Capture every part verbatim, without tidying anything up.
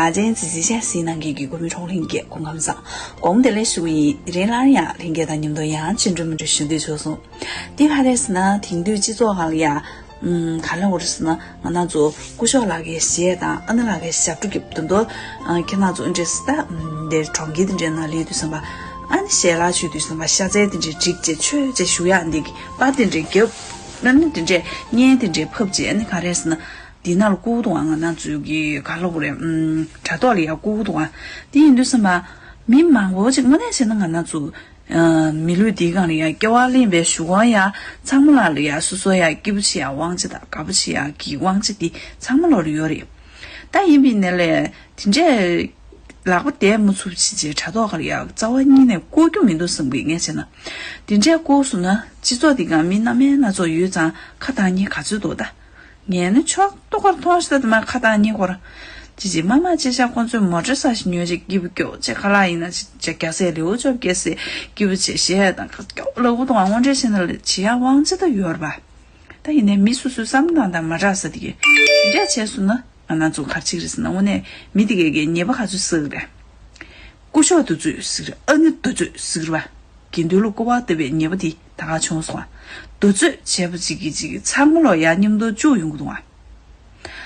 ལ་ཅན་ཙི་ཙི་ཆ་སི་ནང་གི་གི་གོ་མི་ཁྲོང་ལྷན་རྒྱས་སྐུ་ཁམས་བཟང་། དགོངས་དེ་ལས་ཞུ་ཡིན་རིན་ལ་ཡང་ལྷན་རྒྱས་དང་མཉམ་དུ་ཡང་ཅི་འགྲོ་མི་འགྲོ་ཞུ་འདོད་བྱུང་སོང་། དེ་ག་རེ་ཟེར་ན་དེང་དུས་སྤྱི་ཚོགས་སྒང་ལ་ཡ། ཨུམ། ག་ལ་འོ་རེད་ཟེར་ན་ང་རང་ཚོ་སྐུ་ཞབས་ལགས་ཀྱི་གཞས་དང་ཨ་ནེ་ལགས་ཀྱི་ཞབས་བྲོ་རྒྱབ་དུས་འདུག་ཁྱེད་རང་ཚོ་འདྲེ་སི་ད་འདིར་གྲོང་ཁྱེར་དེ་འདྲའི་ནང་ལས་དུས་ཙམ་པ་ཨ་ནེ་ཞལ་ལག་མཆོད་དུས་ཙམ་པ་ཤ་ཚལ་དེ་འདྲའི་སྒྲིག་བྱས་མཆོད་བྱས་བཞུགས་ཡག་འདི་གི་པར་དེ་འདྲའི་རྒྱབ། ཨ་ནེ་དེ་འདྲའི་བརྙན་དེ་འདྲའི་ཕབ་བྱས་ཨ་ནེ་ག་རེ་ཟེར་ན་འདི་ནང་ལ་བཀུག་འདུག་ང་རང་ཚོའི་གི་ག་ལ་འོ་རེད། ཨུམ། དྲ་ཐོག་ལ་ཡ་བཀུག་འདུག་དེ་ཡིན་དུས་ཙམ་པ་མི་མང་པོ་ཅིག་དངོས་གནས་བྱས་ན་ང་རང་ཚོ། མི་ལུས་འདིའི་སྒང་ལ་ཡ་སྐྱེ་བ་ལེན་པའི་གཞུག་གུ་ཡ་ཚང་མ་ལ་ལ་ཡ་སོ་སོ་ཡ་སྐྱིད་པོ་བྱེད་ཡ་དབང་ཆ་དང་དགའ་པོ་བྱེད་ཡ་གི་དབང་ཆ་འདི་ཚང་མ་ལོ་ལ་ཡོད་རེད། ད་ཡིན་པའི་ནས་ལས་དེ་འདྲས་ལག་པ་བསྡད་མ་ཚུགས་བྱས་བྱས་དྲ་ཐོག་སྒང་ལ་ཡ་རྩ་བ་ཉིད་ནས་བཀོད་རྒྱུ་མི་འདུག་བསམ་གི་ངས་བྱས་ན། དེ་འདྲས་བཀོད་སོང་ན་སྤྱི་ཚོགས་འདི་སྒང་མི་སྣ་མིན་སྣ་ཚོགས་ཡོད་ཙང་ཁ་བཏང་མཁན་ག་ཚོད་འདུག་ད། ངས་ནི་ཕྱོགས་གཏོགས་ཀར་མཐོང་ཤི་ད་དེ་མ་ཁ་བཏང་ཉེ་སྐོར། ཅི་ཅི་མ་མ་ཅི་ཤ་ཁོང་ཚོས་མོ་ཊ་ས་ཞིག་ཉོས་ཅིག་སྐྱིད་པོ་སྐྱོ་ཅེ་ཁ་ལག་ཡིན་ན་ཅི་ཅི་རྒྱ་སེ་ལེའུ་ཅོབ་རྒྱ་སེ་སྐྱིད་པོ་ཅེ་ཞེ་དང་ཁ་སྐྱོ་ལག་པོ་དང་དངོས་འབྲེལ་བྱས་ན་ལ་ཅི་ཡ་དབང་ཅི་ད་ཡོད་ར་བ། ད་ཡིན་ནའི་མི་སུ་སུའི་བསམ་སྟངས་དང་མ་འདྲ་ས་དེ་གི་འདྲ་བྱས་སོང་ན་ང་རང་ཚོ་གར་ཅིག་རེད་ཟེར་ན་དངོས་གནས་མི་དེ་གས་གས་ཉེས་པ་ག་ཚོད་བསགས་རེད། སྐུ་ཞབས་དུ་ཚོད་ཟིག་རེད་ཨ་ནི་དུ་ཚོད་ཟིག་རེད་བ། དགེ་འདུན་ལ་སྐུར་བ་བཏབ་པའི་ཉེས་པ་དེ་ད་ག་བྱུང་སོང་ང་། དུ་ཚོད་བྱས་པ་གཅིག་གིས་གཅིག་གིས་ཚང་མ་ལོ་ཡ་མཉམ་དུ་བཅུག་ཡོང་གི་འདུག་ང་།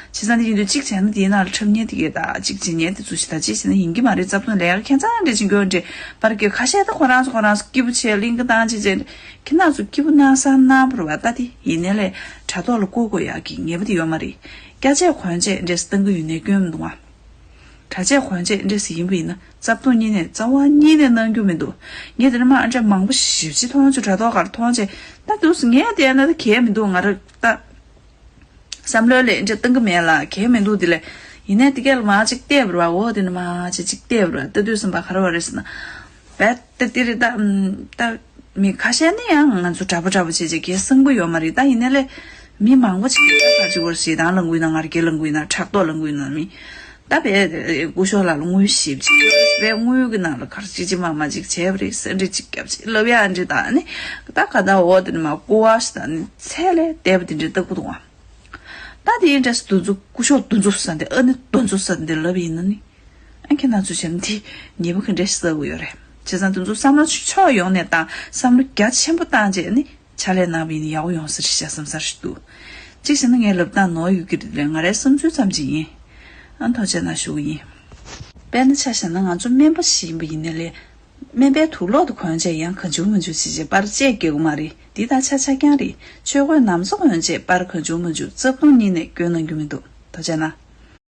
བྱས་ཙང་དེ་ཡིན་དུས་གཅིག་བྱས་ན་དེའི་ནང་ལ་འཁྲབ་མཁན་དེ་གས་ད་གཅིག་བྱེད་མཁན་དེ་ཚོ་ཞིག་ད་གཅིག་བྱས་ན་ཡིན་གྱི་མ་རེད། རྩ་བཏུང་ལས་ཀ་ཁྱད་མཚར་འདྲ་ཅིག་འགྱོ་འདྲ་པར་གྱི་ཁ་ཤས་ད་ཁོ་རང་ཚོ་ཁོ་རང་ཚོ་སྐྱིད་པོ་བྱས་གླིང་ག་བཏང་བྱས་བྱས་ཁྱེད་རང་ཚོ་སྐྱིད་པོ་གནང་ས་གནང་བར་བ་ད་དེ་ཡིན་ནའི་ལས་དྲ་ཐོག་ལ་བཀོད་དགོས་ཡག་གི་ངེས་པ་དེ་ཡོད་མ་རེད། སྐྱ་ཆས་གོན་ཆས་འདྲས་བཏང་གི་ཡོད་ནའི་སྐྱོན་མི་འདུག་ང་། གྲྭ་ཆས་གོན་ཆས་འདྲ་ཞིག་ཡིན་པ་ཡིན་ན་རྩ་བཏུང་གཉིས་ནས་རྩ་བ་གཉིས་ནས་གནང་རྒྱུ་མི་འདུག་ངས་དེ་ནས་མ་འདྲ་མང་པོ་ཞིབ་ཅིག་མཐོང་བྱུང་དྲ་ཐོག་གར་མཐོང་བྱས་ད་དུས་སུ་ངས་བལྟས་ན་ད་གལ་མི་འདུག་ང་རང་ད་བསམ་བློའི་ལས་འདྲ་གཏང་གི་མེད་ལ་གལ་མི་འདུག་དེ་ལས་ཡིན་ནའི་དེ་གས་ལ་མ་ཅིག་བལྟས་པར་བ་འོ་དེ་ནས་མ་ཅིག་ཅིག་བལྟས་པར་བ་ད་དུས་སུ་བ་ག་རེ་བ་རེད་ཟེར་ན། བས་ཏེ་དེ་རེད་ད། ད་མི་ཁ་ཤས་ནི་ཡང་ང་ཚོ་འདྲ་པོ་འདྲ་པོ་བྱས་བྱས་གལ་གསང་པོ་ཡོད་མ་རེད་ད་ཡིན་ནའི་ལས་མི་མང་པོ་ཅིག་གིས་ད་ག་ཅིག་བར་ཞེ་སྡང་ལངས་གི་ཡོད་ན་ང་རྒྱལ་ལངས་གི་ཡོད་ན་ཕྲག་དོག་ལངས་གི་ཡོད་ན་མི་ད་བས་སྐུ་ཞབས་ལགས་ལ་དངུལ་ཞིབ་ཅིག་བས་དངུལ་གི་ནང་ལ་གར་ཅིག་ཅིག་མ་མ་ཅིག་བྱས་པ་རེད་ཟེར་འདྲི་ཅིག་རྒྱབ་ཅིག་ལབ་ཡ་འདྲི་ད་ནི་ད་ག་ད་འོ་དེ་ནི་མ་ཀུ་བ་ཞིག་ད་ནི་ཚད་ལས་འདས་པ་དེ་འདྲི་ལྟ་གི་འདུག་ཨ། ད་དེའི་འདྲ་སུ་དུ་འཛུ་སྐུ་ཞབས་དུ་འཛུ་ས་འདི་ཨ་ནི་དུ་འཛུ་ས་འདི་ལབ་ཡིན་ན་ནི། ཨ་ཁྱེད་རང་ཚོ་བྱས་ན་དེ་ཉེས་པ་ག་འདྲ་ཞིག་བསགས་ཀྱི་ཡོད་རེད། བྱས་ཙང་དེ་ཚོ་བསམ་བློ་ཕྱོགས་ཡོངས་ནས་བཏང་བསམ་བློ་རྒྱ་ཆེན་པོ་བཏང་རྗེས་ནི་ཕྱག་ལས་གནང་བ་ཡིན་ན་ཡག་པོ་ཡོང་ས་རེད་ཤག་བསམ་ས་ཞིག་འདུག་གཅིག་བྱས་ན་ངའི་ལབ་སྟངས་ནོར་ཡོད་ཀྱི་རེད་ལས་ང་རའི་བསམ་ཚུལ་ཙམ་ཅིག་ཡིན། ཨ་ཐུགས་རྗེ་གནང་ཞུ་གི་ཡིན། དཔེར་ན་ཆ་བཞག་ན་ང་ཚོ་སྨན་པ་ཞིག་ཡིན་པ་ཡིན་ནའི་ལས། སྨན་པའི་དུག་ལོག་དེ་གོན་བྱས་ཡང་གང་བྱུང་མང་བྱུང་བྱས་བྱས་པར་བཅད་རྒྱག་གི་མ་རེད་འདི་ད་ཆ་ཆ་རྐྱང་རེད། ཆོས་གོས་ནམ་སོ་གོན་བྱས་པར་གང་བྱུང་མང་བྱུང་རྩ་བཏུང་གཉིས་ནས་སྐྱོན་གནང་རྒྱུ་མི་འདུག་ཐུགས་རྗེ་གནང་།